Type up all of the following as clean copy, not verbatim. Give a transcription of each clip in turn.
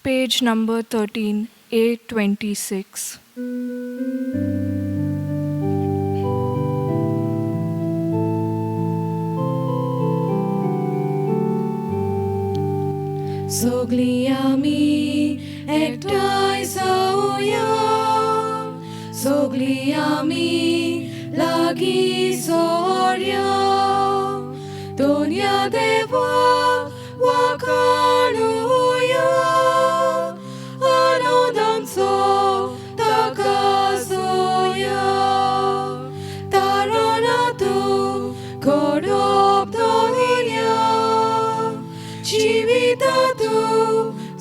Page number 13, A26. सगळीं आमी एकठांय जावया, सगळीं आमी लागीं सोरया, दोनया देवाक वाखाणुया, आनंदांचो ताका जोया, तारणातू घडप दोनया, जिवितातू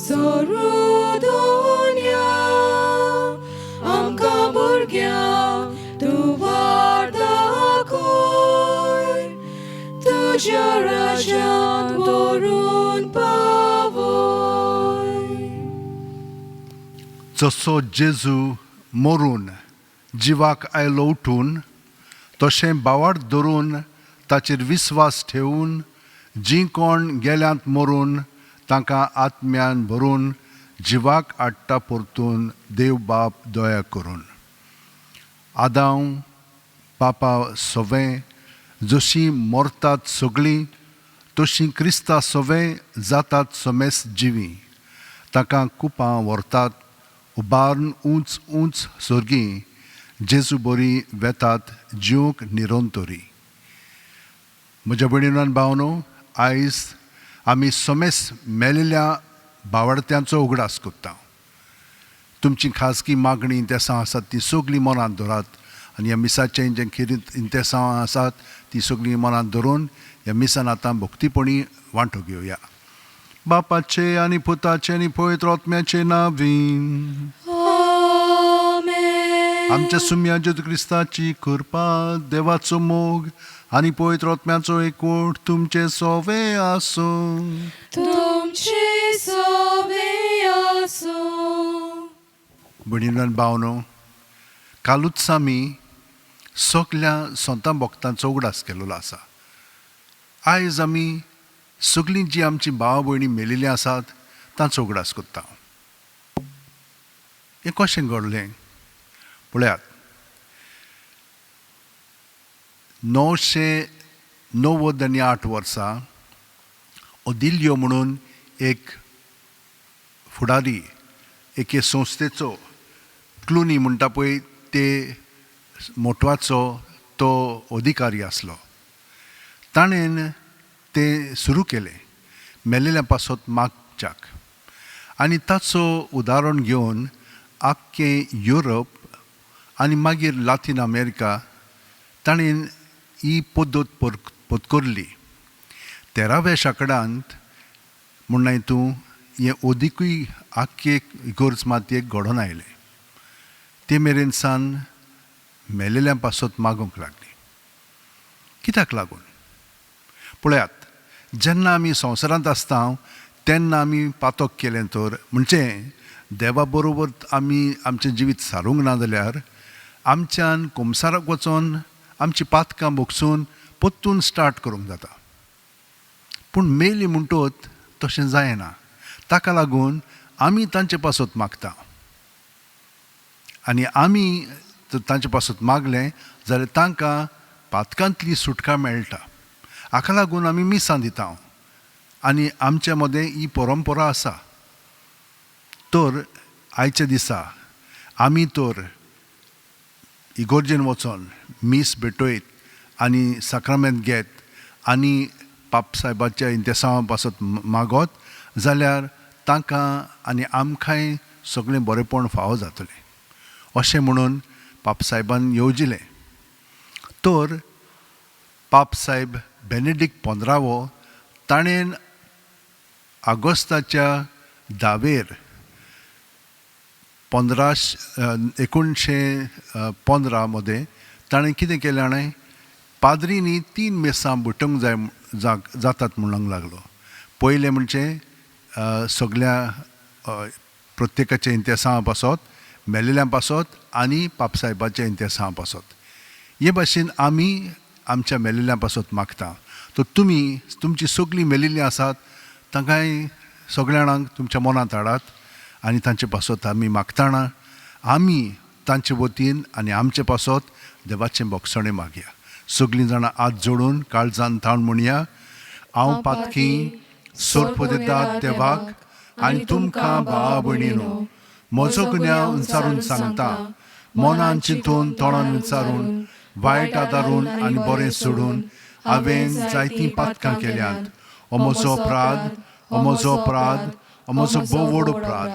सोरू दोनया, आमकां भुरग्यांक तूं वाट दाखय, तुज्या राज्यांत व्हरून पावय. जसो जेजू मरून जिवाक आयलो उठून, तशें बावाड धरून ताचेर विस्वास ठेवून जीं कोण गेल्यांत मरून तांकां आत्म्यान भरून जिवाक हाडटा परतून देव बाप दया करून. आदांव पापा सवें जशीं मरतात सगळीं तशीं क्रिस्ता सवें जातात समेस जिवीं, तांकां कुपां व्हरतात उबारून उंच उंच सर्गीं, जेजू बरी वेतात जिवंक निरंतरी. म्हज्या भयणीनो आनी भावनो, आयज आमी समेस मेलेल्या बावडत्यांचो उगडास करता. तुमची खाजगी मागणी इंतेसांव आसात ती सगळीं मनांत धरात आनी ह्या मिसाचें जें खेरीत इंतेसांव आसात ती सगळीं मनांत धरून ह्या मिसान आतां भक्तीपणी वांटो घेवया. बापाचे आनी पुताचे आनी पवित्र आत्म्याचे नांवीं. आमेन. आमच्या सुम्या जेजू क्रिस्ताची कृपा, देवाचो मोग आनी पवित्र आत्म्याचो एकवट तुमचे सोवे आसूं. तुमचे सोवे आसूं. भयणीनो आनी भावनो, कालूच आमी सगल्या संतां भक्तांचो उगडास केल्लो आसा. आयज आमी सगळीं जी आमची भाव भयणी मेलिल्लीं आसात तांचो उगडास करता. हें कशें घडलें पळयात. 998 वर्सां ओदिल्यो म्हणून एक फुडारी एके संस्थेचो, क्लुनी म्हणटा पळय ते मोटवाचो तो अधिकारी आसलो. ताणें तें सुरू केलें मेलेल्या पासत मागच्याक, आनी ताचो उदाहरण घेवन आख्खें युरोप आनी मागीर लातीन अमेरिका ताणें ही पद्दत पत्करली. 13व्या शेंकड्यांत म्हणनाय तूं हें अदिकूय आख्खे इगर्ज मातयेक घडोवन आयलें. ते मेरेन सान मेलेल्या पासत मागूंक लागली. कित्याक लागून पळयात, जेन्ना आमी संवसारांत आसता तेन्ना आमी पातक केलें तर म्हणजे देवा बरोबर आमी आमचें जिवीत सारूंक ना जाल्यार आमच्यान कुमसाराक वचोन आमची पातकां भोगसून परतून स्टार्ट करूंक जाता. पूण मेली म्हणटोत तशें जायना. ताका लागून आमी तांचे पासत मागता आनी आमी तांचे पासत मागलें जाल्यार तांकां पातकांतली सुटका मेळटा. हाका लागून आमी मिसां दिता आनी आमच्या मदें ही परंपरा आसा. तर आयच्या दिसा आमी तर इगोर्जेन वचोन मीस भेटयत आनी साक्रामेंत घेत आनी पाप सायबाच्या इंतेसांवा पासत मागत जाल्यार तांकां आनी आमकांय सगळें बरेंपण फावो जातलें अशें म्हणून पाप सायबान येवजिलें. तर पाप सायब बेनेडीक 15वो ताणें आगोस्ताच्या 10वेर 1915 मदें ताणें कितें केलें जाणा, पाद्रींनी 3 मेसां बुटोवंक जाय जातात म्हणूंक लागलो. पयलें म्हणजे सगल्या प्रत्येकाच्या इंतेसांवा पासत, मेलेल्या पासत आनी पापसायबाच्या इंतेसांवा पासत. हे भाशेन आमी आमच्या मेलेल्या पासत मागता. तर तुमी तुमची सगळीं मेलिल्लीं आसात तांकांय सगळ्या जाणांक तुमच्या मनांत हाडात आनी तांचे पासत आमी मागतना आमी तांचे वतीन आनी आमचे पासत देवाचें भोगसणें मागया. सगळीं जाणां हात जोडून काळजान थावन म्हणया, हांव पातकी सोरपोदेतात देवाक आनी तुमकां भावा भयणीनो म्हजो गुन्यांव विचारून सांगता. मनान चिंतून तोंडान विचारून वायट आदारून आनी बरें सोडून हांवें जायतीं पातकां केल्यांत. हो म्हजो अपराध, हो म्हजो अपराध, हो म्हजो भोव व्हड अपराध.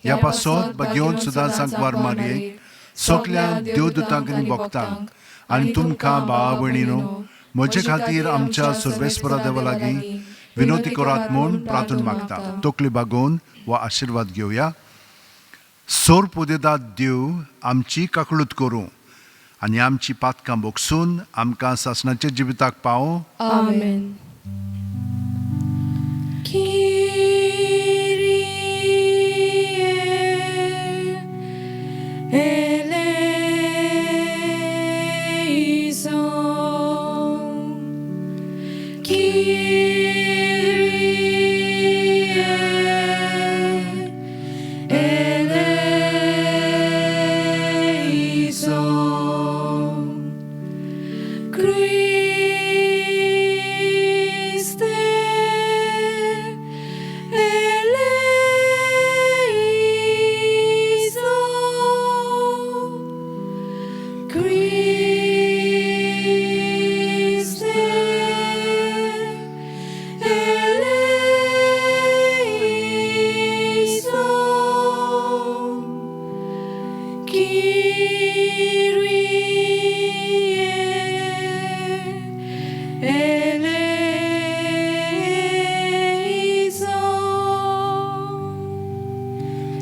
ह्या पासत घेवन सुद्दां सांकवार मारयेक सगल्या देवदूतांक आनी भक्तांक आनी तुमकां भावा भयणीनो म्हजे खातीर आमच्या सर्वेस्परा देवा लागीं विनवती करात म्हूण प्रार्थना मागता. तकली बागोवन वा आशिर्वाद घेवया. सोर पुदेदात देव आमची काकळूत करूं आनी आमची पातकां भोगसून आमकां सासणाच्या जिविताक पावों. आमेन. Kyrie eleison. Kyrie eleison. Christe eleison. Christe eleison. Kyrie eleison.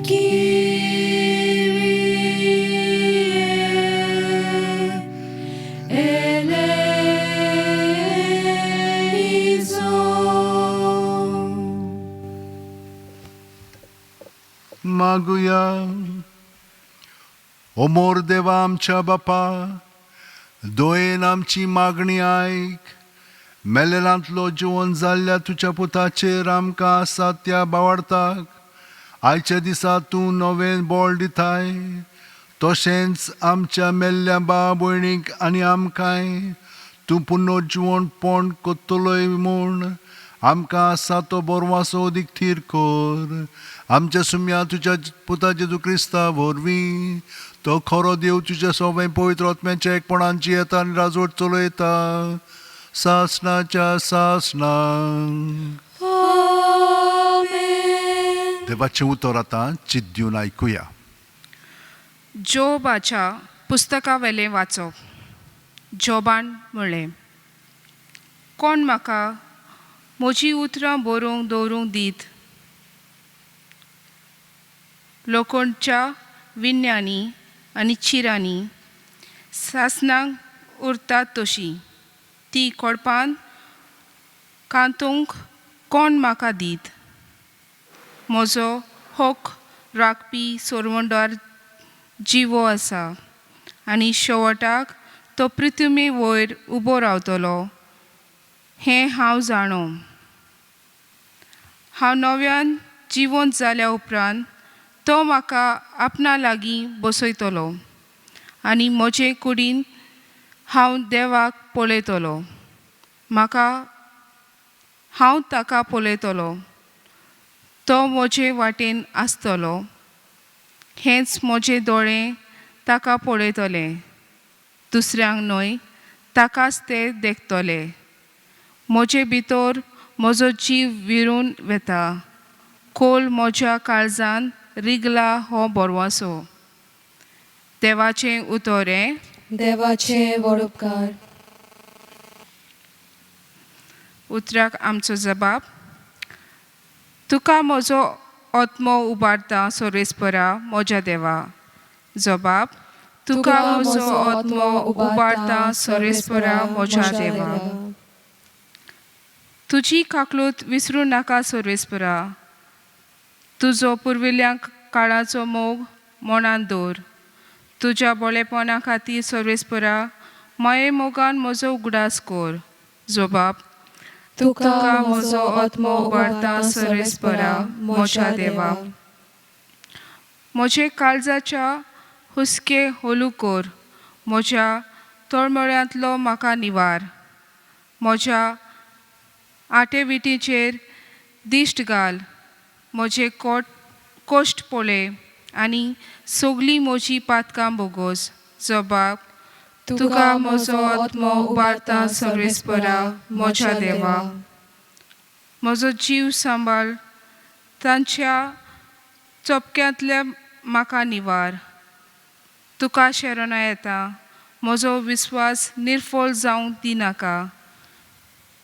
Kyrie eleison. मागुया. ओ मोर देवा आमच्या बापा, दोयेन आमची मागणी आयक. मेलेलांतलो जिवन जाल्ल्या तुज्या पुताचेर आमकां आसा त्या बावडताक आयच्या दिसा तूं नवें बोळ दिताय, तशेंच आमच्या मेल्ल्या भाव भयणीक आनी आमकांय तूं पुनर्जिवन पण कोत्तलोय म्हूण आमकां आसा तो बरवासो अदीक थीर कर. आमच्या सुम्या तुज्या पुता जेजू क्रिस्ता वरवीं, तो खरो देव तुज्या सोवें पवित्र आत्म्याच्या एकपणान जियेता आनी राजवट चलयता सासणाच्या सासणाक. Amen. देवाचें उतर आतां चित दिवन आयकुया. जोबाच्या पुस्तकावेलें वाचप. जोबान म्हणलें, कोण म्हाका म्हजीं उतरां बरोवंक दवरूंक दीत? लोकोणच्या विज्ञानी आनी चिरांनी सासणांक उरतात तशीं ती कोडपान कांतूंक कोण म्हाका दीत? म्हजो हक राखपी सोरवंडार जिवो आसा आनी शेवटाक तो पृथ्वी वयर उबो रावतलो हें हांव जाणो. हांव नव्यान जिवंत जाल्या उपरांत तो म्हाका आपणा लागीं बसयतलो आनी म्हजे कुडीन हांव देवाक पळयतलो. म्हाका हांव ताका पळयतलो, तो म्हजे वाटेन आसतलो. हेंच म्हजे दोळे ताका पळयतले, दुसऱ्यांक न्हय, ताकाच ते देखतले. म्हजे भितर म्हजो जीव विरून वता, कोल म्हज्या काळजान रिगला हो बरवासो. देवाचें उतर हें. देवाचे व्हड उपकार. उतराक आमचो जबाब. तुका म्हजो आत्मो उबारता सोरेस्परा म्हज्या देवा. जबाब, तुका म्हजो आत्मो उबारता सोरेस्परा म्हज्या देवा. तुजी काकलूत विसरूं नाका सोरेस्परा. तुजो पुर्विल्ल्या काळाचो मोग मनांत दवर. तुज्या बोळेपणा खातीर सोरेस्परा माये मोगान म्हजो उगडास कर. जबाब, तुका म्हजो आत्मो उबारता सर्वेस्परा म्हज्या देवा. म्हजे काळजाच्या हुस्के होलू कर, म्हज्या तळमळ्यांतलो म्हाका निवार। म्हज्या आटेविटीचेर दिश्ट घाल, म्हजे कोट कोश्ट पळय आनी सगळीं म्हजी पातकां बोगोस। जबाब तुका म्हजो आत्मो उबारता सर्वेस्परा म्हज्या देवा। म्हजो जीव सांबाळ, तांच्या चोपक्यांतल्या म्हाका निवार। तुका शरणा येता, म्हजो विस्वास निर्फळ जावंक दिनाका।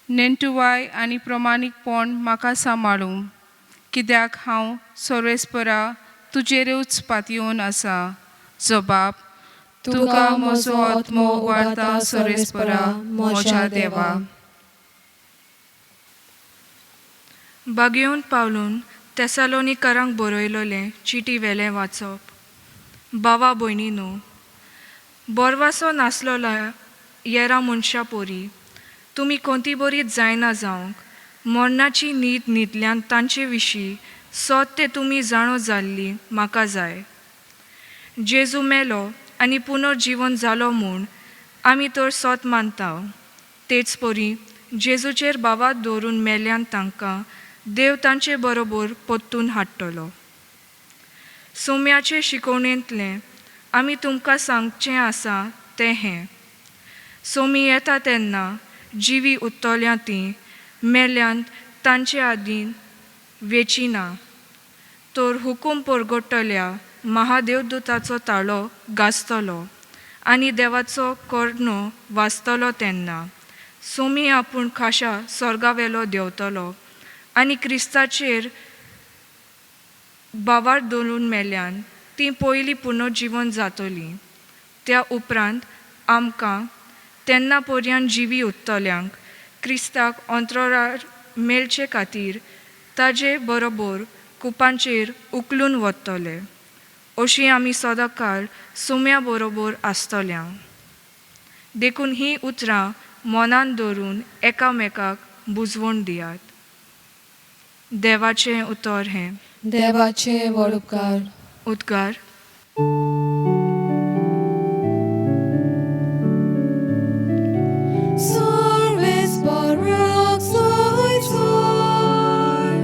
नेणटुवाय आनी प्रमाणीकपण म्हाका सांबाळूं, कित्याक हांव सर्वेस्परा तुजेरूच पातयेवन आसा। जबाब तुका म्हजो आत्मो उबारता सर्वेस्परा म्हज्या देवा। बागेवन पावलून तेसालोनिकारांक बरयलोलें चिटी वेलें वाचप। बावा भयणीनो, बोरवासो नासलोल्या येरा मनशा पोरी तुमी कोंती बरीच जायना जावंक मरणाची न्हीद न्हिदल्यान तांचे विशीं सोद तें तुमी जाणो जाल्ली म्हाका जाय। जेजू मेलो आनी पुनर्जिवन जालो म्हूण आमी तर सोत मानता, तेच परी जेजूचेर बावात दवरून मेल्यान तांकां देव तांचे बरोबर परतून हाडटलो। सोम्याचे शिकवणेंतलें आमी तुमकां सांगचें आसा तें हें, सोमी येता तेन्ना जिवी उरतल्या तीं मेल्यांत तांचे आदीं वेची ना, तर हुकूम परगटतल्या महादेवदूताचो ताळो गाजतलो आनी देवाचो कर्णो वाजतलो तेन्ना सोमी आपूण खाशा स्वर्गावेलो देंवतलो आनी क्रिस्ताचेर बावार दवरून मेल्यान तीं पयलीं पुनर्जिवन जातलीं। त्या उपरांत आमकां तेन्ना पर्यंत जिवी उरतल्यांक क्रिस्ताक अंतराळ मेळचे खातीर ताजे बरोबर कुपांचेर उखलून वतले। अशी आमी सदांकाळ सुम्या बरोबर आसतल्या। देखून हीं उतरां मनान दवरून एकामेकाक बुजवण दियात। देवाचें उतर हें। देवाचे व्हड उपकार। उद्गार। सर्वेस्पराक सोय सोय,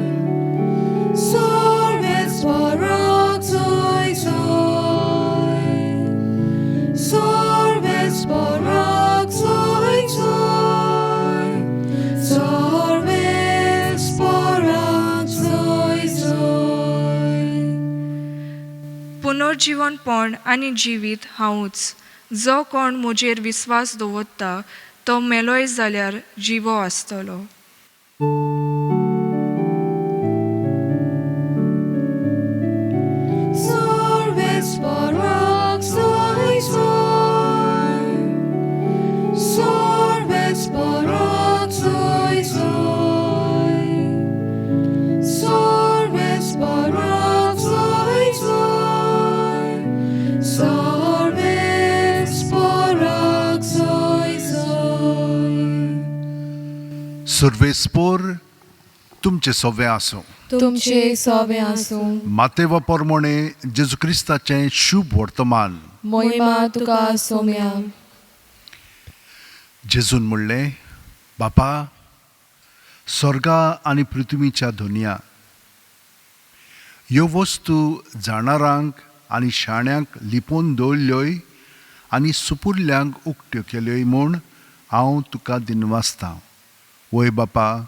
सर्वेस्पराक सोय सोय, सर्वेस्पराक सोय सोय, सर्वेस्पराक सोय सोय। पुनर्जिवनपण आनी जिवीत हांवूच, जो कोण म्हजेर विस्वास दवरता तो मेलोय जाल्यार जिवो आसतलो। सर्वेस्पराक सोय सोय, सर्वेस्पराक सोय सोय, सर्वेस्पराक सोय सोय, सर्वेस्पराक सोय सोय। सर्वेस्पोर तुमचें सगळें आसूं। तुमचे सोवे आसूं। मातेवा पोरमोणे जेजू क्रिस्ताचें शुभ वर्तमान। मोहिमा तुका सोम्या। जेजून म्हणलें, बापा, स्वर्गा आनी पृथ्वीच्या धुनिया ह्यो वस्तू जाणारांक आनी शाण्यांक लिपोवन दवरल्योय आनी सुपुरल्यांक उक्त्यो केल्योय म्हूण हांव तुका दिनवासतां। वय बापा,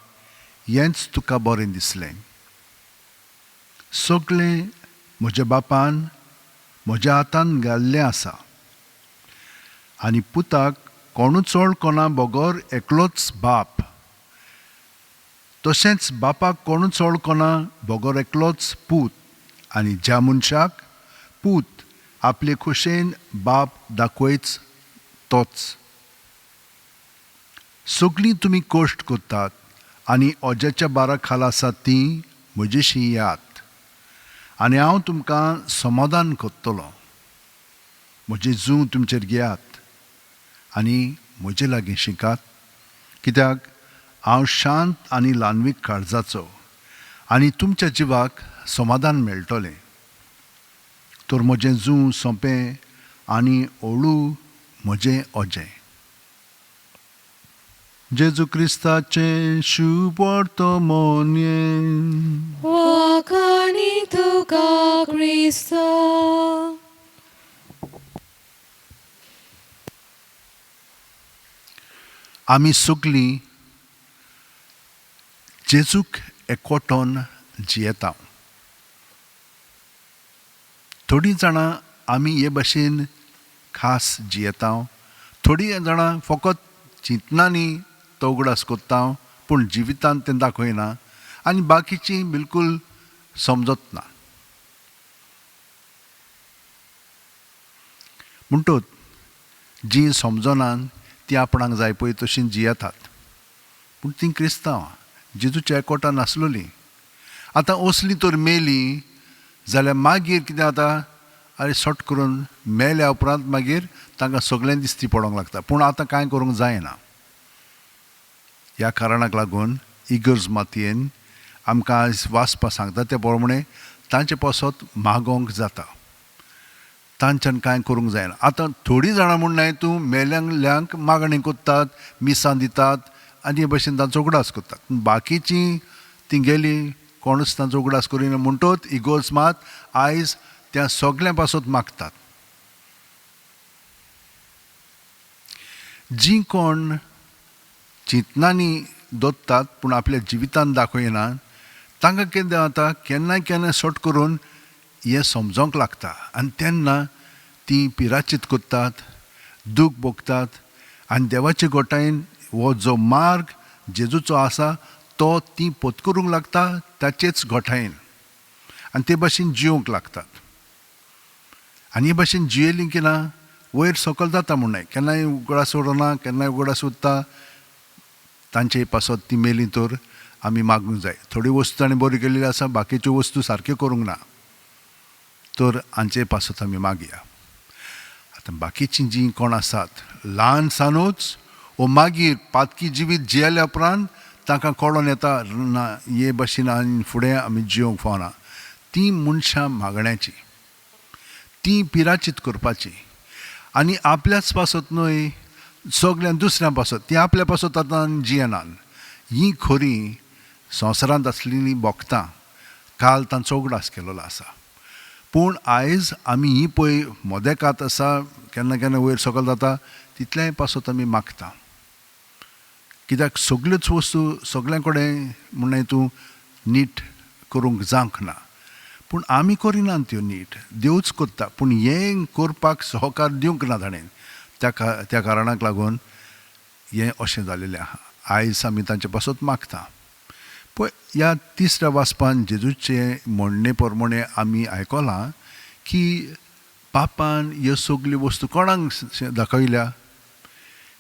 हेंच तुका बरें दिसलें। सगळें म्हज्या बापान म्हज्या हातान घाल्लें आसा आनी पुताक कोणूच वळखना बगर एकलोच बाप, तशेंच बापाक कोणूच वळखना बगर एकलोच पूत, आनी ज्या मनशाक पूत आपले खोशेन बाप दाखयच तोच। सगळीं तुमी कश्ट करतात आनी ओज्याच्या बारा खाला आसात तीं म्हजेशी येयात आनी हांव तुमकां समाधान करतलो। म्हजें जूं तुमचेर घेयात आनी म्हजे लागीं शिकात, कित्याक हांव शांत आनी ल्हानवीक काळजाचो आनी तुमच्या जिवाक समाधान मेळटलें। तर म्हजें जूं सोंपें आनी ओळू म्हजें ओजें. जेजू क्रिस्ताचें शुभवर्तमोन्यें. वाखाणी तुका क्रिस्ता. आमी सगलीं जेजूक एकवटोन जियेता. थोडीं जाणां आमी हे भशेन खास जियेता, थोडीं जाणां फकत चिंतनांनी तो उगडास कोत्ता पूण जिवितांत तें दाखयना आनी बाकीचीं बिलकूल समजत ना. म्हणटूच जीं समजनात तीं आपणाक जाय पळय तशीं जियेतात, पूण तीं क्रिस्तांवां जेजूच्या एकवटान नासलोलीं. आतां असलीं तर मेलीं जाल्यार मागीर कितें जाता, आरे सट करून मेल्या उपरांत मागीर तांकां सगळें दिसती पडोंक लागता, पूण आतां कांय करूंक जायना. ह्या कारणाक लागून इगर्ज मातयेन आमकां आयज वाचपा सांगता ते प्रमाणे तांचे पासत मागोंक जाता, तांच्यान कांय करूंक जायना. आतां थोडीं जाणां म्हूण न्हय तूं मेल्यांक मागणी कोत्तात, मिसां दितात आनी हे भशेन तांचो उगडास करतात, बाकीचीं तीं गेलीं कोणूच तांचो उगडास करिना. म्हणटोच इगोर्ज मात आयज त्या सगल्यां पासत मागतात. जीं कोण चिंतनांनी दोत्तात पूण आपल्या जिवितान दाखयना तांकां कितें जाता, केन्ना केन्ना सट करून हें समजोंक लागता आनी तेन्ना तीं पिराचीत करतात, दूख भोगतात आनी देवाचे गोठायेन हो जो मार्ग जेजूचो आसा तो तीं पोतकरूंक लागता ताचेच गोठायेन आनी ते भाशेन जियोंक लागतात. आनी हे भाशेन जियेलीं की ना वयर सकयल जाता म्हूण न्हय, केन्नाय उगडास उरना, केन्नाय उगडास उरता. तांचे पासत ती मेलीं तर आमी मागूंक जाय. थोड्यो वस्तू ताणें बऱ्यो केल्ल्यो आसा, बाकीच्यो वस्तू सारक्यो करूंक ना, तर हांचे पासत आमी मागया. आतां बाकीचीं जीं कोण आसात ल्हान सानूच वो मागीर पातकी जिवीत जियेल्या उपरांत तांकां कळोन येता ना हे भशेन आनी फुडें आमी जियोंक फावना, तीं मनशां मागण्याचीं, तीं पिराचीत करपाचीं आनी आपल्याच पासत न्हय सगळ्यां दुसऱ्यां पासत, तीं आपल्या पासत आतां जियेनात. हीं खरीं संवसारांत आसलेलीं भोगतां काल तांचो उगडास केलेलो आसा, पूण आयज आमी ही पळय मोदेकात आसा, केन्ना केन्ना वयर सकयल जाता, तितलेंय पासत आमी मागता. कित्याक सगल्योच वस्तू सगल्यां कडेन म्हण तूं नीट करूंक जावंक ना, पूण आमी करिनात त्यो नीट, देवूच करता, पूण हें करपाक सहकार दिवंक ना ताणें, त्या कारणाक लागून हें अशें जालेलें आहा. आयज आमी तांचे पासत मागता. पळय ह्या तिसऱ्या वाचपान जेजूचे म्हणणे प्रमाणे आमी आयकलां की बापान ह्यो सगल्यो वस्तू कोणाक दाखयल्या,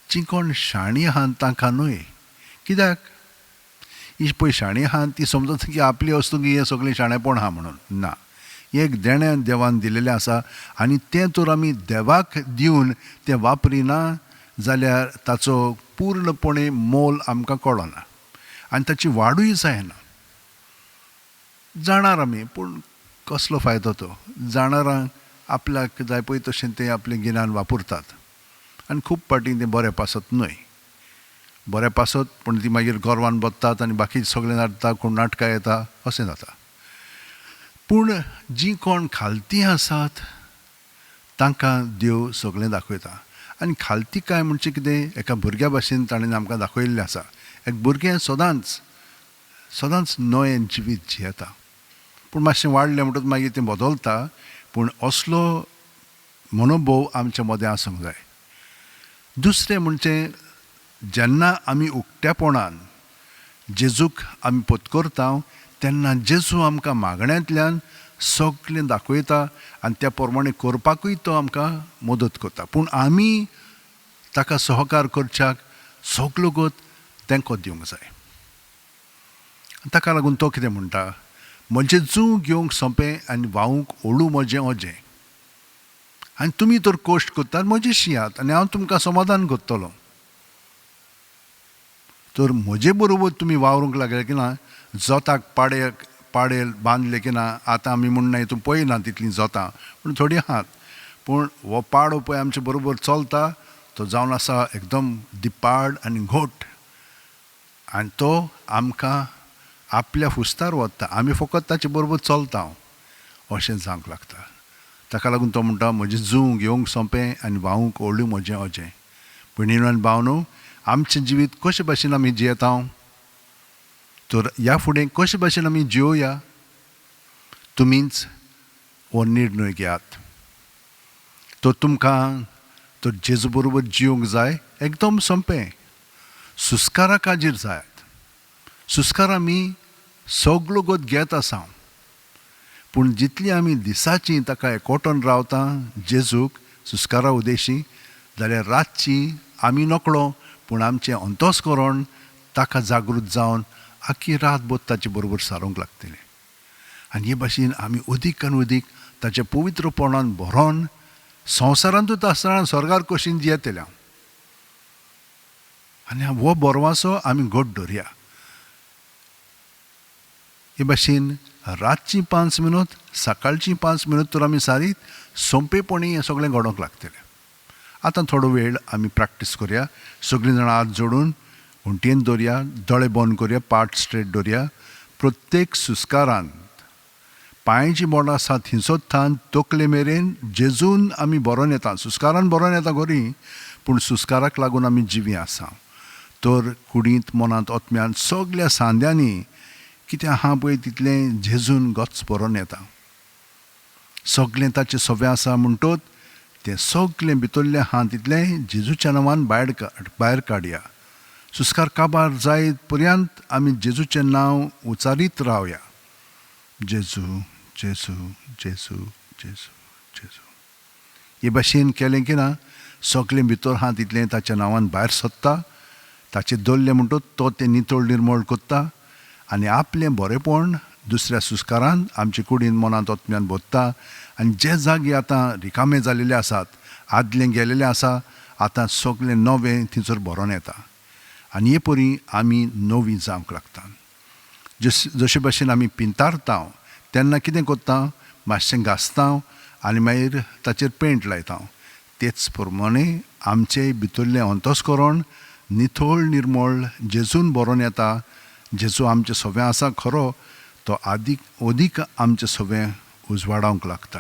जी कोण शाणी आहा तांकां न्हय. कित्याक ही पळय शाणी आहा ती समजता की आपली वस्तू हें सगळें शाणेपण आहा म्हणून, ना, एक देणें देवान दिलेलें आसा आनी तें तर आमी देवाक दिवन तें वापरिना जाल्यार ताचो पूर्णपणे मोल आमकां कळना आनी ताची वाडूय जायना. जाणार आमी, पूण कसलो फायदो तो, जाणारांक आपल्याक जाय पळय तशें तें आपलें गिन्यान वापरतात आनी खूब फावटी तें बरें पासत न्हय, बरें पासत पूण ती मागीर गोरवान बदतात आनी बाकी सगळें नाटता, कोण नाटकां येता अशें जाता. पूण जीं कोण खालती आसात तांकां देव सगळें दाखयता. आनी खालती काय म्हणचें कितें, एका भुरग्या भाशेन ताणें आमकां दाखयल्लें आसा. एक भुरगें सदांच सदांच नवें जिवीत जियेता, पूण मातशें वाडलें म्हणटकच मागीर तें बदलता. पूण असलो मनोभोव आमच्या मदें आसूंक जाय. दुसरें म्हणचें जेन्ना आमी उक्त्यापणान जेजूक आमी पत्करता तेन्ना जेजू आमकां मागण्यांतल्यान सगळें दाखयता आनी त्या प्रमाणे करपाकूय तो आमकां मदत करता. पूण आमी ताका सहकार करच्याक सगलो गत तेंको दिवंक जाय. ताका लागून तो कितें म्हणटा, म्हजें जूं घेवंक सोंपें आनी व्हांवूंक ओळू म्हजें ओजें, आनी तुमी तर कश्ट करतात म्हजें शियात आनी हांव तुमकां समाधान करतलो. तर म्हजे बरोबर तुमी वावरूंक लागले की ना, जोताक पाडे पाडे बांदले की ना आतां आमी म्हणना हितून पळयना तितलीं जोतां पूण थोडीं आहात पूण हो पाडो पळय आमचे बरोबर चलता तो जावन आसा एकदम दिपाड आनी घोट आनी तो आमकां आपल्या फुस्तार वता आमी फकत ताचे बरोबर चलता अशें जावंक लागता. ताका लागून तो म्हणटा म्हजें जूं घेवंक सोंपें आनी व्हांवूंक ओडूं म्हजें अजें. भयणीनो आनी भावनो आमचें जिवीत कशे भाशेन आमी जियेता तर ह्या फुडें कशे भाशेन आमी जियोया तुमीच हो निर्णय घेयात. तर तुमकां तर जेजू बरोबर जिवंक जाय एकदम सोंपें सुस्कारा काजीर जायात. सुस्कार आमी सगलो गोत घेत आसा पूण जितली आमी दिसाची ताका एकवटून रावता जेजूक सुस्कारा उदेशी जाल्यार रातची आमी नकळो पूण आमचें अंतस्करण ताका जागृत जावन आख्खी रात बोत ताचे बरोबर सारूंक लागतलें. आनी हे भाशेन आमी अदीक आनी अदीक ताच्या पवित्रपणान भरोन संवसारांतूच आसतना स्वर्गार कशीन जियेतले हांव आनी हो बोरवासो आमी घट दवरया. हे भाशेन रातची 5 मिनट सकाळची 5 मिनट तर आमी सारीत सोंपेपणी हें सगळें घडोवंक लागतलें. आतां थोडो वेळ आमी प्रॅक्टीस करया. सगळीं जाणां हात जोडून हुंटयेन दवरया दोळे बंद करया पाट स्ट्रेट दवरया. प्रत्येक सुस्कारान पांयची बोटां आसा थिंसोत थान तकले मेरेन जेजून आमी बरोवन येता सुस्कारान बरोवन येता खरी पूण सुस्काराक लागून आमी जिवी आसा. तर कुडींत मनांत आत्म्यान सगल्या सांद्यांनी कितें आहा पळय तितलें जेजून गच बरोवन येता. सगलें ताचें सवें आसा म्हणटोच तें सगलें भितरलें आहा तितलें जेजूच्या नांवान भायर काडया. सुस्कार काबार जायत पर्यंत आमी जेजूचें नांव उचारीत रावया. जेजू जेजू जेजू जेजू जेजू हे भाशेन केलें की ना सगलें भितर आहा तितलें ताच्या नांवान भायर सोदता ताचें दवरलें म्हणटच तो तें नितळ निर्मळ करता आनी आपलें बरेंपण दुसऱ्या सुस्कारान आमचे कुडीन मनांत आत्म्यान भरता आनी जे जागे आतां रिकामे जालेले आसात आदलें गेलेलें आसा आतां सगलें नवें थंयसर भरोन येता आनी हे परी आमी नवी जावंक लागता. जशे भाशेन आमी पिंतारता तेन्ना कितें करता मातशें घासता आनी मागीर ताचेर पेंट लायता. तेच प्रमाणे आमचे भितरलें अंतस्करण नितळ निर्मळ जेजून भरोन येता. जेजू आमचें सवें आसा खरो तो आदीक अदीक आमचें सवें उजवाडावंक लागता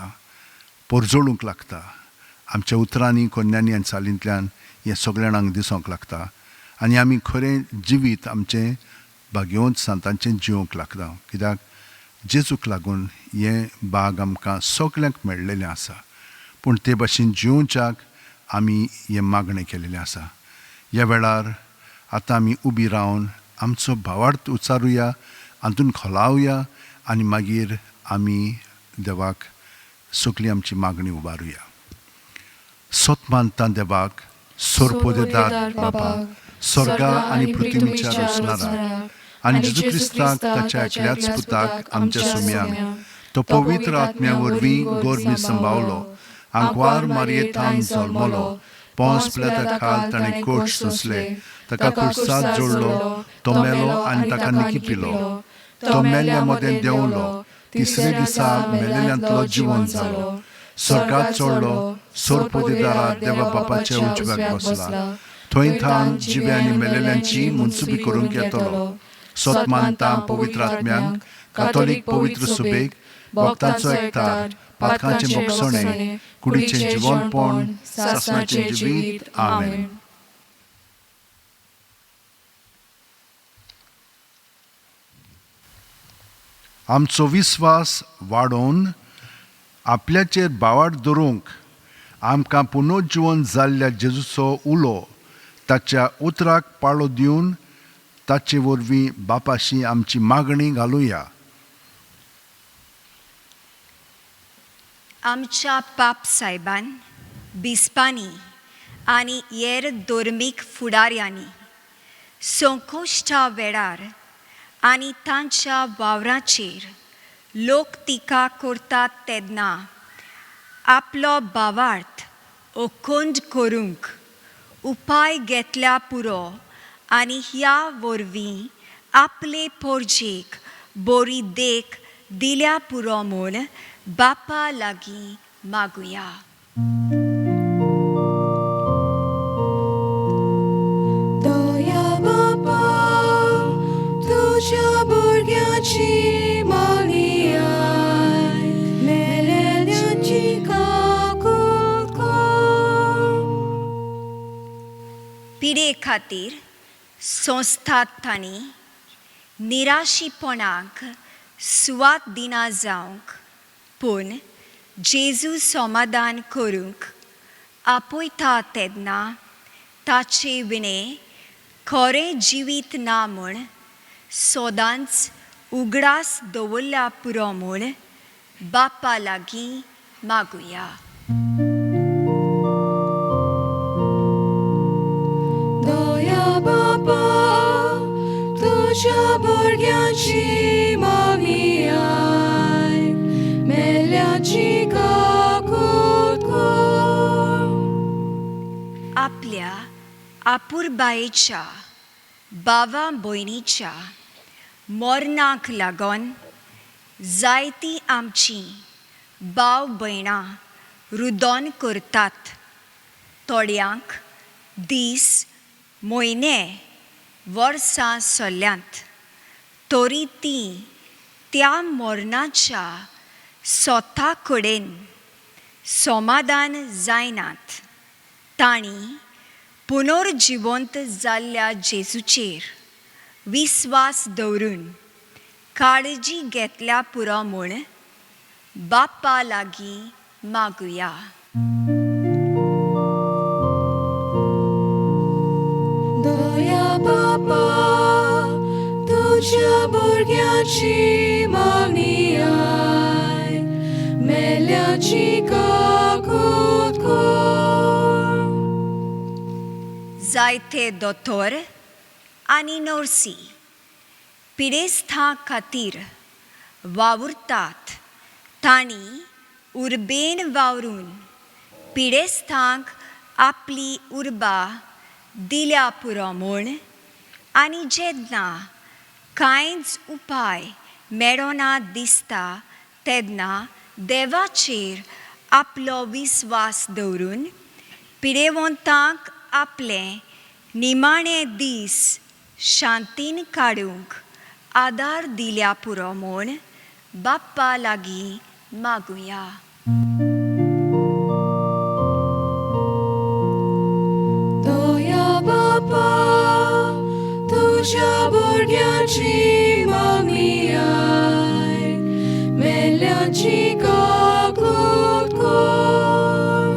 परजळूंक लागता. आमच्या उतरांनी कोन्यांनी आनी चालींतल्यान हें सगळ्या जाणांक दिसूंक लागता आनी आमी खरें जिवीत आमचें भाग्यवंत सांतांचें जिवंक लागता. कित्याक जेजूक लागून हें बाग आमकां सगल्यांक मेळ्ळेलें आसा पूण ते भाशेन जिवच्याक आमी हें मागणें केलेलें आसा. ह्या वेळार आतां आमी उबी रावन आमचो भावार्थ उचारुया हातून खोलावया आनी मागीर आमी देवाक सगली आमची मागणी उबारुया. सोत मानता देवाक सोरपोदेदार बाबा स्वर्गा आनी पृथ्वीच्या रचणाराक आनी जेजू क्रिस्ताक ताच्या एकल्याच पुताक आमच्या सुम्याक तो पवित्र आत्म्या वरवीं गोरमी संभावलो आंकवार मारयेथावन जल्मलो पोंस प्लेता खाल ताणें कोश सोंसले ताका कुर्साद जोडलो तो मेलो आनी ताका निकी पिलो तो मेल्ल्या मदें देंवलो तिसरे दिसा मेलेल्यांतलो जिवन जालो स्वर्गात चडलो सोरपोदेदारा देवा बापाच्या उजव्याक बसला थंय थावन जिवे आनी मेलेल्यांची मुन्सुबी करूंक येतलो. सोत मानता पवित्र आत्म्यांक कातोलीक पवित्र सुबेक भक्तांचो एकतार पातकांचें बोगसणें कुडीचें जिवनपण सासणाचें जिवीत. आमेन. आमचो विस्वास वाडोवन आपल्याचेर भावार्थ दवरूंक आमकां पुनर्जिवन जाल्ल्या जेजूचो उलो ताच्या उतराक पाळो दिवन ताचे वरवीं बापाशी आमची मागणी घालुया. आमच्या पाप सायबान बिस्पांनी आनी हेर धर्मीक फुडाऱ्यांनी संकोश्टा वेळार आनी तांच्या वावराचेर लोक टिका करतात तेन्ना आपलो भावार्थ अखंड करूंक उपाय घेतल्या पुरो आनी ह्या वरवीं आपले पोरजेक बरी देख दिल्या पुरो म्हूण बापा लागीं मागुया. दया बापा तुज्या भुरग्याची मागणी आयक मेलेल्यांची काकूत कर. पिडे खातीर संस्थात तांणी निराशीपणाक सुवात दिना जावंक, पूण जेजू समाधान करूंक आपयता तेन्ना ताचे विणें खरें जिवीत ना म्हूण सदांच उगडास दवरल्या पुरो म्हूण बापा लागीं मागुया. दया बापा तुज्या भुरग्याची मागणी आयक मेल्ल्याची काकूत कर. आपल्या आपुरबायेच्या बाबा भयणीच्या मरणाक लागून जायतीं आमचीं भाव भयणां रुदोन करतात. थोड्यांक दीस, म्हयने, वर्सां सरल्यांत, तरी तीं त्या मरणाच्या स्वता कडेन समाधान जायनात. तांणी पुनर्जिवंत जाल्ल्या जेजूचेर विस्वास दवरून काळजी घेतल्या पुरो म्हूण बाप्पा लागीं मागुया. दया बापा तुज्या भुरग्याची मागणी आयक मेल्ल्याची काकूत कर. जायते दोतोर आनी नर्सी पिडेस्तां खातीर वावुरतात. तांणी उर्बेन वावरून पिडेस्तांक आपली उर्बा दिल्या पुरो म्हूण, आनी जेन्ना कांयच उपाय मेळना दिसता तेन्ना देवाचेर आपलो विस्वास दवरून पिडेवंतांक आपले निमाणे दीस शांतीन काडूंक आदार दिल्या पुरो म्हूण बाप्पा लागीं मागुया. दया बापा तुज्या भुरग्याची मागणी आयक मेल्ल्याची काकूत कर.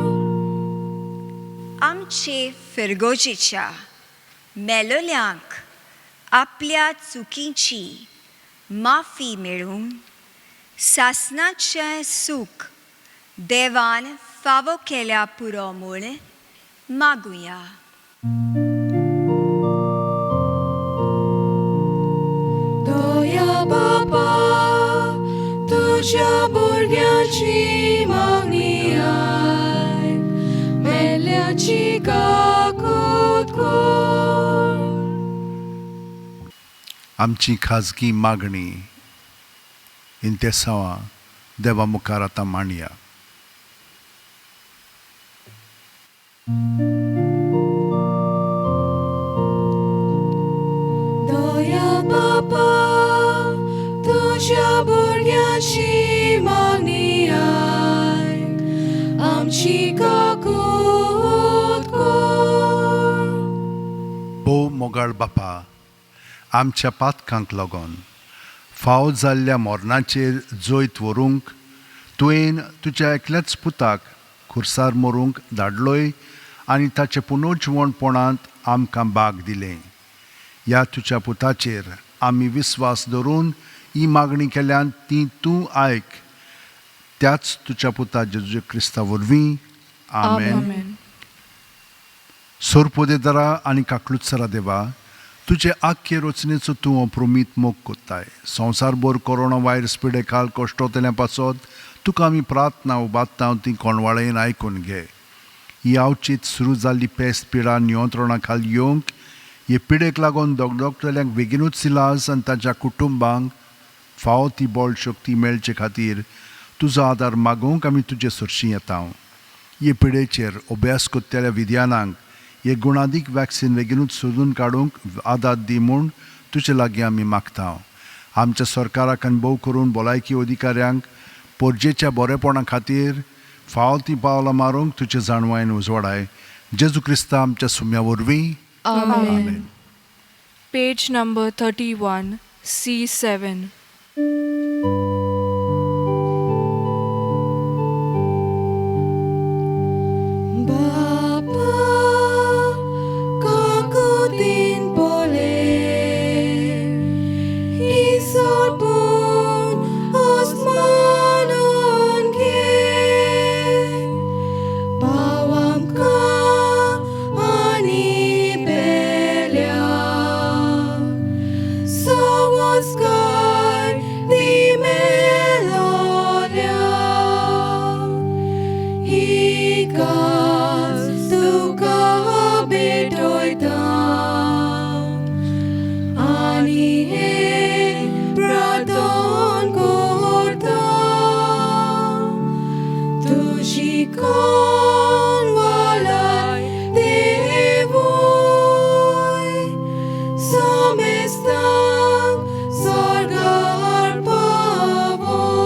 आमचे फिरगोजेच्या मेलोल्यांक आपल्या चुकींची माफी मेळून सासणाचें सूख देवान फावो केल्या पुरो म्हूण मागुया. दया बापा तुज्या भुरग्याची मागणी आयक मेल्ल्याची काकूत कर. आमची खाजगी मागणी इंतेसांवां देवा मुखार आतां मांडया. दया बापा तुज्या भुरग्याची मागणी आयक आमची काकूत कर. भोव मोगाळ बापा, आमच्या पातकांक लागून फाव जाल्ल्या मरणाचेर जैत व्हरूंक तुवें तुज्या एकल्याच पुताक खुर्सार मरूंक धाडलोय आनी ताचे पुनर्जिवणपणांत आमकां बाग दिलें. ह्या तुज्या पुताचेर आमी विस्वास दवरून ही मागणी केल्यान ती तूं आयक, त्याच तुज्या पुता जेजू क्रिस्ता वरवीं, आमेन. आमेन. सोरपोदेदरा आनी काकलुत्सरा देवा, तुजे आख्खे रचनेचो तूं अप्रोमीत मोग कोत्ताय. संवसारभर कोरोना व्हायरस पिडे खाल कश्टोतल्या पासत तुका आमी प्रार्थना उबारता ती कोणवाळेन आयकून घे. ही आवचीत सुरू जाल्ली पेस्त पिडा नियंत्रणा खाल येवंक, हे पिडेक लागून दगदगतल्यांक बेगिनूच इलाज आनी तांच्या कुटुंबांक फावो ती बळ शक्ती मेळचे खातीर तुजो आदार मागूंक आमी तुजे सरशीं येता. हे पिडेचेर अभ्यास करतल्या विद्यानांक हे गुणादीक वॅक्सिन बेगीनूच सोदून काडूंक आदार दी म्हूण तुजे लागीं आमी मागता. आमच्या सरकाराक आनी भोव करून भलायकी अधिकाऱ्यांक पोरजेच्या बरेपणा खातीर फावो ती पावलां मारूंक तुजे जाणवायेन उजवाडाय. जेजू क्रिस्ता आमच्या सुम्या वरवीं. आमेन. Page number 31, C7. बापा काकुतीन पोले इसोरपून आसमानान घे पाव आमकां आनी पेल्या सवस्कार दी मेलोल्या इकास तुका भेटयता आनी हें प्रार्थन करता तुजी कोण वालाय देवूय समेस्तांक स्वर्गार पावय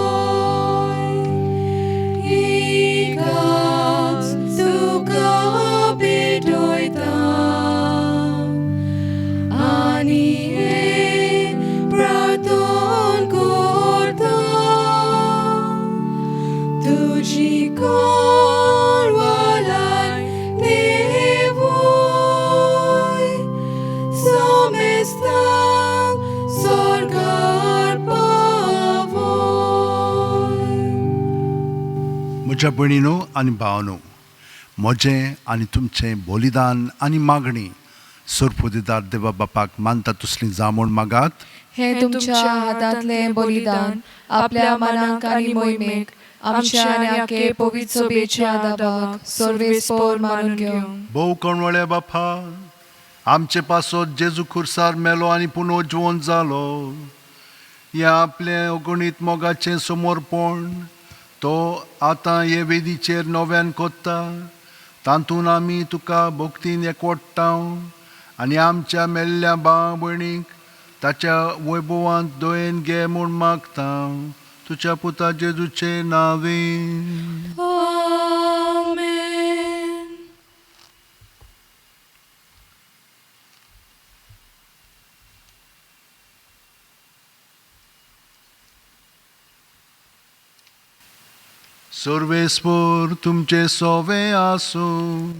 इकास तुका भेटयता आनी हें प्रार्थन करता तुजी कोण वालाय देवूय समेस्तांक स्वर्गार पावय. म्हज्या भयणीनो आनी भावनो, म्हजें आनी तुमचें बलिदान आनी मागणी सरपुदेदार देवा बापाक मानता तसली जावं म्हूण मागात. हें तुमच्या हातांतलें बलिदान आपल्या मनाक आनी मोहिमेक आमच्या आनी आखे पवित्र सभेच्या दाबाक सर्वेस्पोर मानून घेवं. भोव कणवळ्या बापा, आमचे पासत जेजू खुर्सार मेलो आनी पुनोज्वन जालो. ह्या आपलें अगणीत मोगाचें समर्पण तो आतां हे वेदीचेर नव्यान कोत्ता, तातूंत आमी तुका भक्तीन एकवडटा आनी आमच्या मेल्ल्या भाव भयणीक ताच्या वैभवांत दयेन घे म्हूण मागता, तुज्या पुता जेजूचे नांवे. आमेन. सर्वेस्पोर तुमचे सोवे आसूं.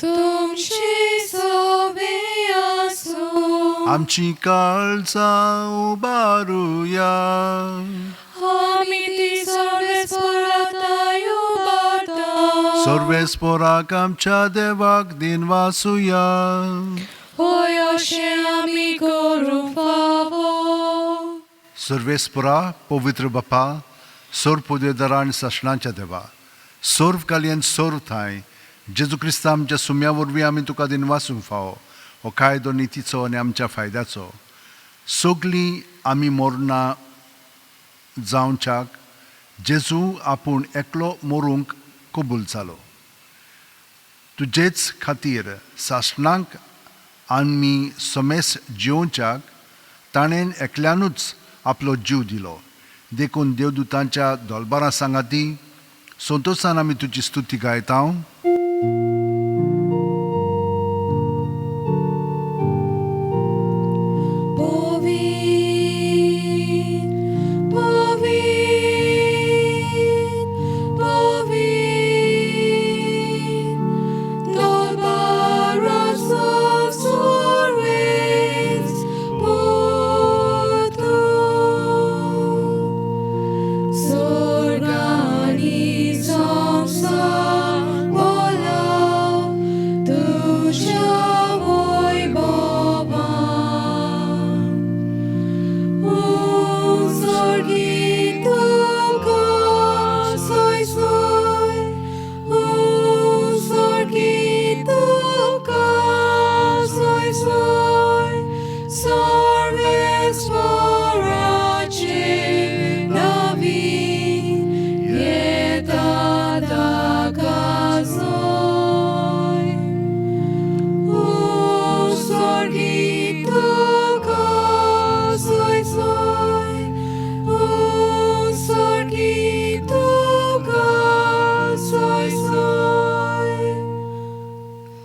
तुमचे सोबे आसूं. आमची काळजां उबारुया. आमी ती सर्वेस्पोराताय उबारता. सर्वेस्पोराक आमच्या देवाक दिनवासुया. होय, अशें आमी करूंक फावो. सर्वेस्पोरा, पवित्र बापा, सर्व पुदेदारा आनी सासणाच्या देवा, सर्व कालयन सर्व थांय जेजू क्रिस्ता आमच्या सुम्या वरवीं आमी तुका दिनवासूंक फावो. हो कायदो नितीचो आनी आमच्या फायद्याचो. सगलीं आमी मरना जावच्याक जेजू आपूण एकलो मरूंक कबूल जालो. तुजेच खातीर सासणाक आमी समेस जिवच्याक ताणें एकल्यानूच आपलो जीव दिलो. देखून देवदूतांच्या दोलबारां सांगाती संतोशान आमी तुजी स्तुती गायता. पवीत पवीत पवीत दोलबाराचो सर्वेस पोतू स्वर्गानी संवसार बोला तुज्या वैभवान उस्वर्गी तुका सोय सोय उस्वर्गी तुका सोय सोय सर्वेस्वराचे.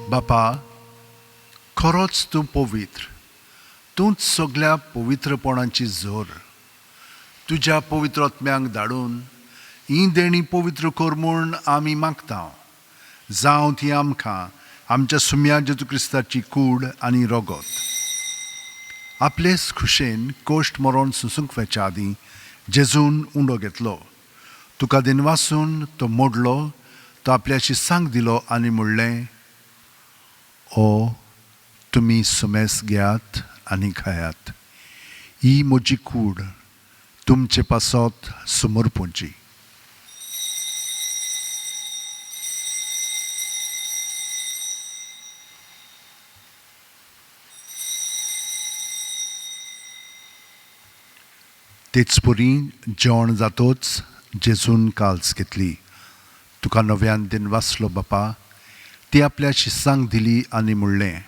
बापा, खरोच तूं पवित्र, तूंच सगल्या पवित्रपणाची जोर. तुज्या पवित्र आत्म्यांक धाडून ही देणी पवित्र कर म्हूण आमी मागता. जावं ती आमकां आमच्या सुम्या जेजू क्रिस्ताची कूड आनी रगत. आपलेच खुशेन कोश्ट मरोन सुसूंक वचच्या आदीं जेजून उंडो घेतलो, तुका दिनवासून तो मोडलो, तो आपल्याशी सांग दिलो आनी म्हणलें, ओ तुमी सुमेस घेयात आनी खायात, ही म्हजी कूड तुमचे पासत समर्पूंची. तेच परी जेवण जातोच जेजून काल्स घेतली, तुका नव्यान दिनवासलो बापा, ती आपल्या शिसांक दिली आनी म्हणलें,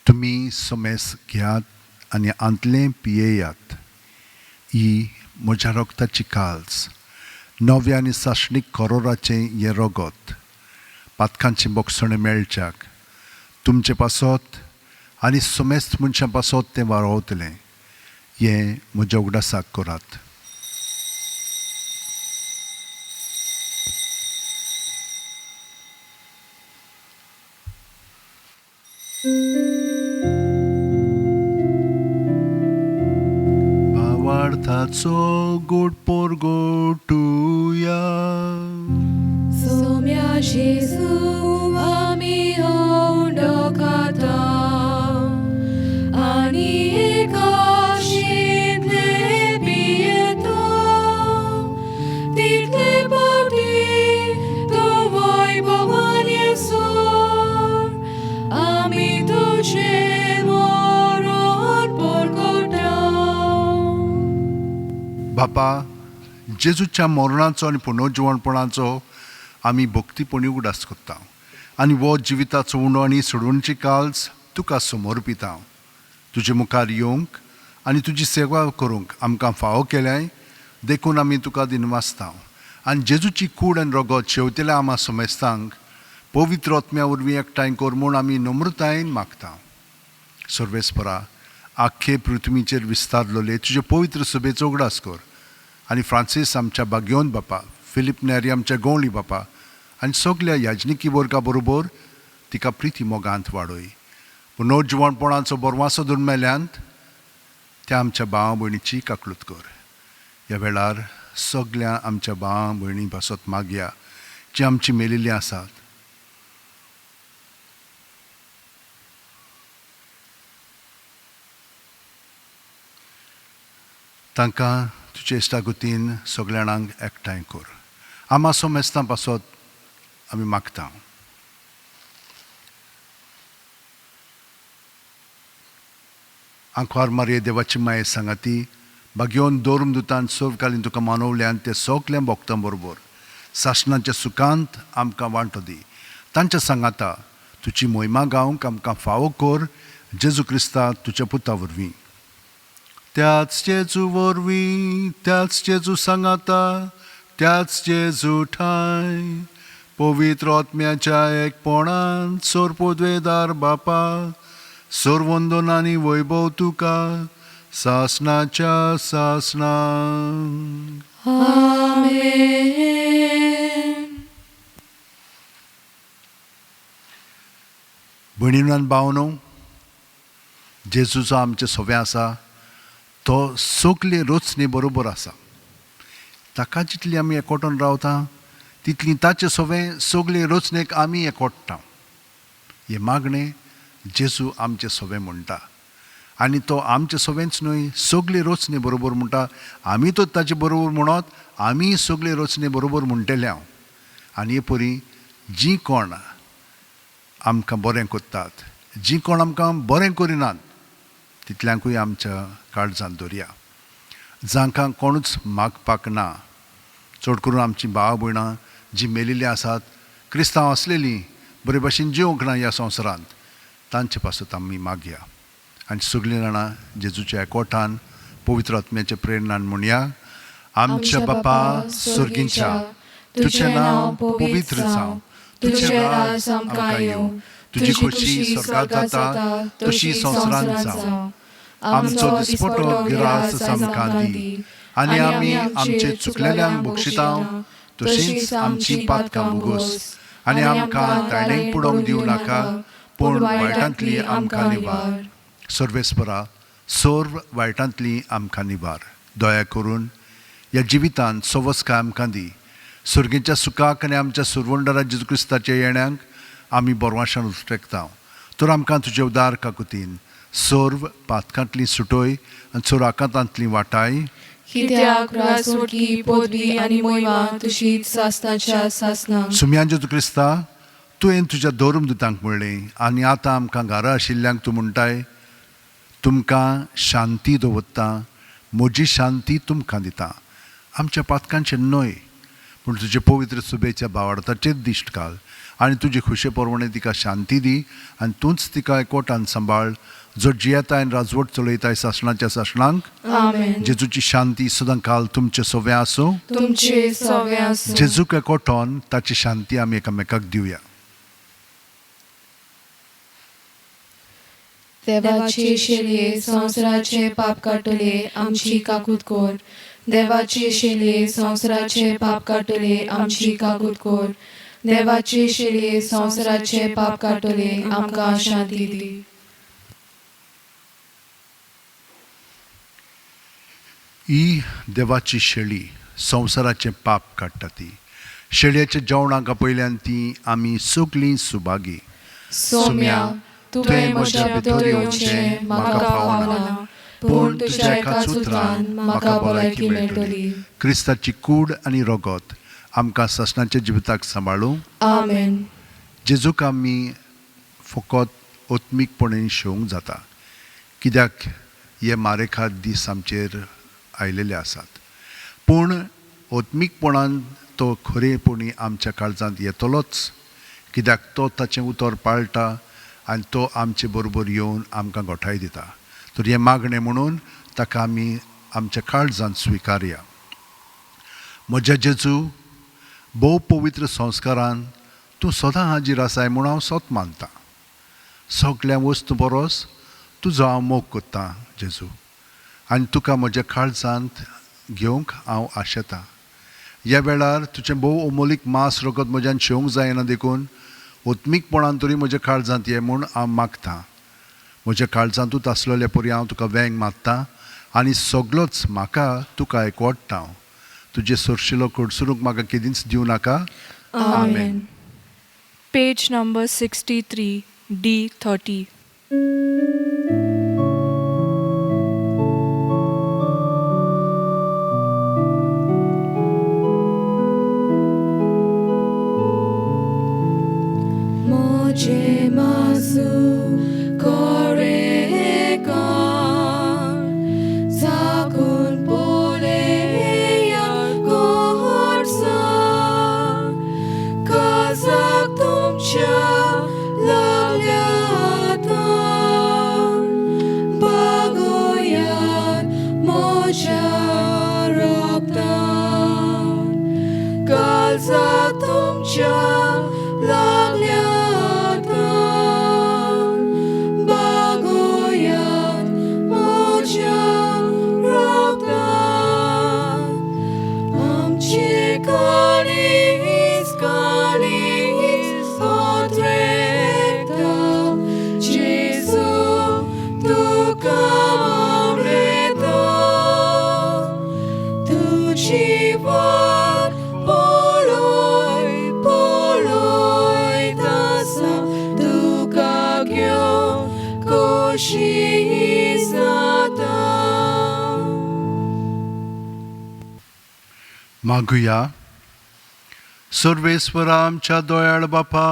तुमी सोमेस घेयात आनी आंतलें पियेयात, ही म्हज्या रगताची काल्स, नव्या आनी सासणीक करोराचें हें रगत, पातकांचें बोगसणें मेळच्याक तुमचे पासत आनी सोमेस्त मनशां पासत तें वारोवतलें, हें म्हज्या उगडासाक करात. भावार्थाचो गोड पोरगोटुया. सोम्या जेजू आमी उंडो खाता आनी एकाशिंतले पियेता, तितले फावटी तो वैभवान येसर आमी तुजें मरण परगटा. बापा, जेजूच्या मरणाचो आनी पुनर्जिवणपणाचो आमी भक्तीपणी उगडास करता आनी हो जिविताचो उंडो आनी सोडवणची काल्स तुका समर्पिता. तुजे मुखार येवंक आनी तुजी सेवा करूंक आमकां फावो केल्याय देखून आमी तुका दिनवासता आनी जेजूची कूड आनी रगत शेवतेल्या आमा समेस्तांक पवित्र आत्म्या वरवीं एकठांय कर म्हूण आमी नम्रतायेन मागता. सर्वेस्परा, आख्खे पृथ्वीचेर विस्तारलोले तुजे पवित्र सभेचो उगडास कर आनी फ्रांसीस आमच्या बाग्योन बापा, फिलीप नेरी आमच्या गोंवली बापा आनी सगल्या याजनिकी वर्गा बरोबर तिका प्रिती मोगांत वाडय. पुनर्जिवणपणाचो बरवासो धरून मेल्यांत त्या आमच्या भाव भयणीची काकलूत कर. ह्या वेळार सगल्या आमच्या भाव भयणी पासत मागया जी आमची मेलिल्ली आसात. तांकां तुजे इश्टागतीन सगल्या जाणांक एकठांय कर. आमा सोमेस्तां पासत आमी मागता. आंकवार मारये देवाची माये सांगाती बागेवन दोरून दुतान सर्वकालीन तुका मानवल्यान ते सगल्या भक्तां बरोबर सासणाच्या सुखांत आमकां वांटो दी. तांच्या सांगाता तुजी मोहिमा गावंक आमकां फावो कर, जेजू क्रिस्ता तुज्या पुता वरवीं. त्याच जेजू वरवीं, त्याच जेजू सांगाता, त्याच जेजू ठांय पवित्र आत्म्याच्या एकपणान सोरपोद्वेदार बापा, सर्वंदन आनी वैभव तुका सासणाच्या सासणाक. आमेन. भयणीनो आनी भावनो, जेजूचो आमचें सोवें आसा तो सगले रचणे बरोबर आसा. ताका जितली आमी एकवटून रावता तितली ताचे सोवें सगले रचणेक आमी एकवटता. हें मागणें जेजू आमचें सोवें म्हणटा आनी तो आमचें सोवेंच न्हय सगले रचणे बरोबर म्हणटा. आमी तो ताचे बरोबर म्हणत आमी सगले रचणे बरोबर म्हणटले हांव. आनी हे परी जीं कोण आमकां बरें करतात, जीं कोण आमकां बरें करिनात तितल्यांकूय आमच्या काळजांत दवरया. जांकां कोणूच मागपाक ना, चड करून आमचीं भाव भयणां जीं मेलिल्लीं आसात, क्रिस्तांव आसलेलीं बरे भाशेन जिवंक ना ह्या संवसारांत, तांचे पासत आमी मागया. आनी सगलीं जाणां जेजूच्या एकवटान पवित्र आत्म्याच्या प्रेरणान म्हणया, आमच्या बापा सर्गींच्या, तुजें नांव पवित्र जावं, तुजें राज आमकां येवं, तुजी खोशी स्वर्गात जाता तशी संवसारांत जावं. आमचो दिसपटो गिरास आमकां दी आनी आमी आमचे चुकलेल्यांक बक्षिता तशींच आमची पातकां भोगोस आनी आमकां ताणेक पुडोवंक दिवं नाका, पूण वायटांतली आमकां निवार. सर्वेस्परा, सर्व वायटांतली आमकां निवार. दया करून ह्या जिवितांत सवस्काय आमकां दी. सर्गेच्या सुखाक आनी आमच्या सुरवंडरा जेजू क्रिस्ताच्या येण्याक आमी बरवाशान उतरेकता. तर आमकां तुजे उदार काकुतीन सर्व पातकांतली सुटोय आनी चोराकांतांतली वाटाय. कित्याक राजवटकी, पदवी आनी मोहिमा तुजीच सासणाच्या सासणाक. सुम्यान जेजू क्रिस्ता, तुवें तुज्या धर्मदुतांक म्हणलें आनी आतां आमकां घरा आशिल्ल्यांक तूं म्हणटाय, तुमकां शांती दवरता, म्हजी शांती तुमकां दिता. आमच्या पातकांचेर न्हय, पूण तुजे पवित्र सुबेच्या भावार्थाचेर दिश्ट घाल आनी तुजे खुशे प्रमाणे तिका शांती दी आनी तूंच तिका एकवटान सांबाळ, जो जियेता आनी राजवट चलयताय सासणाच्या सासणांक. आमेन. जेजूची शांती सदां काल तुमचे सव्या आसूं. तुमचे सवे आसूं. जेजूक एकवटोन ताची शांती आमी एकामेकाक दिवया. देवाचे शेलये, संवसाराचे पाप काडटले, आमची काकूत कर. देवाचे शेलये, संवसाराचे पाप काडटले, आमची काकूत कर. देवाचे शेलये, संवसाराचे पाप काडटले, आमकां शांती दी. ही देवाची शेळी संवसाराचें पाप काडटा. ती शेळयेच्या जेवणाक आपयल्यान ती आमी सगलीं सुभागी. सोम्या, तुवें म्हज्या भितर येवचें म्हाका फावना, पूण तुज्या एकाच उतरान म्हाका भलायकी मेळटली. क्रिस्ताची कूड आनी रगत आमकां सासणाच्या जिविताक सांबाळूं. आमेन. जेजूक आमी फकत आत्मीकपणे शेवंक जाता, कित्याक हे मारेखात दीस आमचेर आयलेले आसात, पूण आत्मीकपणान तो खरेपणी आमच्या काळजांत येतलोच, कित्याक तो ताचें उतर पाळटा आनी तो आमचे बरोबर येवन आमकां गोठाय दिता. तर हें मागणें म्हणून ताका आमी आमच्या काळजांत स्विकारया. म्हज्या जेजू, भोव पवित्र संस्कारान तूं सदां हाजीर आसाय म्हूण हांव सत मानतां. सगल्या वस्तू बरोस तुजो हांव मोग कोत्तां जेजू, आनी तुका म्हज्या काळजांत घेवंक हांव आशेतां. ह्या वेळार तुजें भोव अमोलीक मांस रगत म्हज्यान शेवंक जायना, देखून आत्मीकपणान तरी म्हज्या काळजांत ये म्हूण हांव मागतां. म्हज्या काळजांतूच आसलेले परी हांव तुका वेंग मारता आनी सगलोच म्हाका तुका एकवटता हांव. तुजें सरशिलो कडसरूंक म्हाका केदींच दिवं नाका. आमेन. Page number 63, D 30. मोजे मासू कोरे कान साकून पोलेया कोर्सा कासाक तुमच्या लागल्या बागोयात मोज्या रोगतान काळजा तुमच्या लागल्या बागोयात मोज्या रोगतान आमचे काळीज काळीज ओत्रेकता जेजू तुका आवडता. तुजी वाट पळय पळयत आसा, तुका घेवन खोशी जाता. मागुया. सर्वेस्वरा, आमच्या दोयाळ बापा,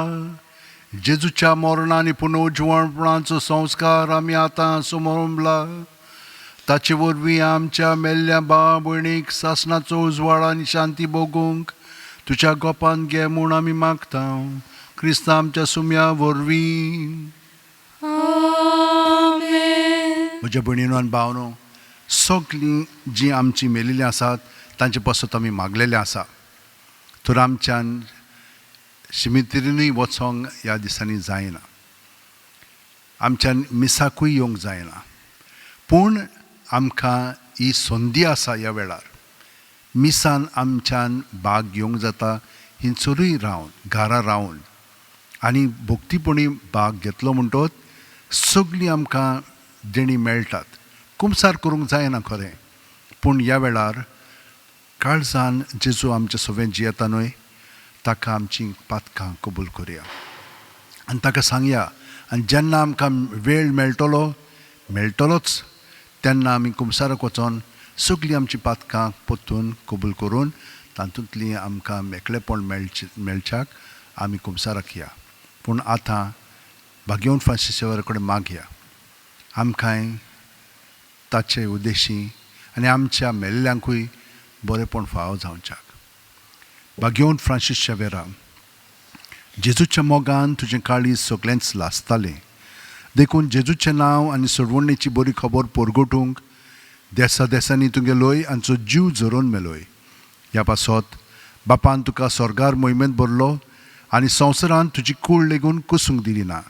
जेजूच्या मरणा आनी पुनर्जिवणपणाचो संस्कार आमी आतां समरंबला. ताचे वरवीं आमच्या मेल्ल्या भाव भयणीक सासणाचो उजवाड आनी शांती भोगूंक तुज्या गोपान घे म्हूण आमी मागता, क्रिस्ता आमच्या सुम्या वरवीं. आमेन. म्हज्या भयणीनो आनी भावनो, सगलीं जीं आमचीं मेलिल्लीं आसात तांचे पासत आमी मागलेलें आसा. तर आमच्यान शिमितिरीनूय वचोंक ह्या दिसांनी जायना, आमच्यान मिसाकूय येवंक जायना, पूण आमकां ही संदी आसा ह्या वेळार मिसान आमच्यान भाग घेवंक जाता हिंचरूय रावन घरा रावन आनी भक्तीपणी भाग घेतलो म्हणटोच सगळीं आमकां देणी मेळटात. कुमसार करूंक जायना खरें, पूण ह्या वेळार काळजान जेजू आमचे सवें जियेता न्हय, ताका आमची पातकां कबूल करुया आनी ताका सांगया. आनी जेन्ना आमकां वेळ मेळटलो मेळटलोच तेन्ना आमी कुमसाराक वचोन सगळीं आमची पातकां परतून कबूल करून तातूंतलीं आमकां मेकळेपण मेळच्याक आमी कुमसाराक या. पूण आतां भाग्यवंत फ्रांसीस शेवर कडेन मागया आमकांय ताचे उद्देशी आनी आमच्या मेल्ल्यांकूय बरेंपण फावो जावच्याक. भाग्यवंत फ्रांसीस शेवेरा, जेजूच्या मोगान तुजें काळीज सगळेंच लासतालें, देखून जेजूचें नांव आनी सोडवणेची बरी खबर परगटूंक देसा देसांनी तुगेलोय आमचो जीव झरोवन मेलोय. ह्या पासत बापान तुका स्वर्गार मोहिमेंत भरलो आनी संवसारांत तुजी कूळ लेगून कुसूंक दिली ना.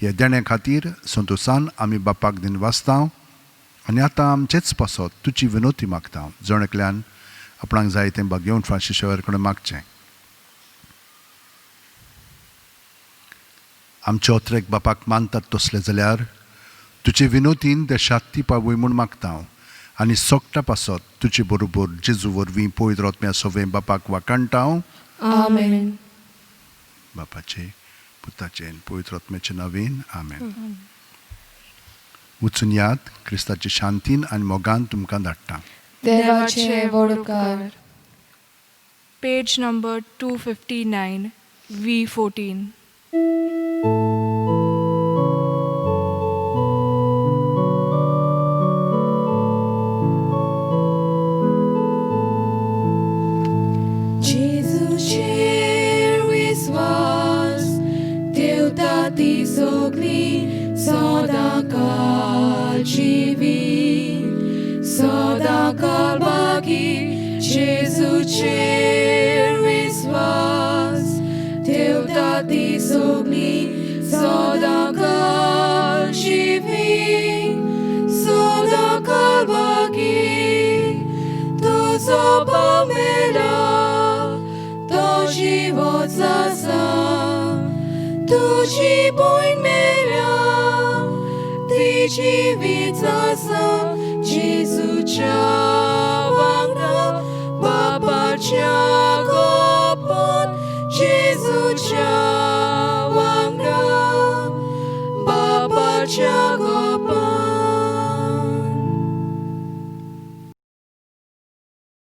ह्या देण्या खातीर संतोशान आमी बापाक दिनवासता आनी आतां आमचेच पासत तुजी विनोती मागता. जण एकल्यान आपणाक जाय तें भाग्यवंत फ्रांसीस शेवर कडेन मागचें. आमचे ओत्रेक बापाक मानतात तसले जाल्यार तुजे विनोतीन देशांत ती पावय म्हूण मागता हांव आनी सोगटा पासत तुजे बरोबर जेजू वरवीं पवित्र आत्म्या सवें बापाक वाखाणटा हांव. आमेन. बापाचे पुताचे पवित्र आत्म्याचे नांवेन आमेन. वचून यात, क्रिस्ताचे शांतीन आनी मोगान तुमकां धाडटा. देवाचे व्हड उपकार. Page number 259, V14. जेजूचेर विस्वास ठेवता ती सगळी सदांकाळ जिवी, सदांकाळ बागी. जेजूचेर विस्वास ठेवता ती सगळी सदांकाळ जिवी, सदांकाळ बागी. तुजो पामेला तो जिवोच आसा, तुजी भयण मेल्या ती जिवीच आसा. जेजूच्या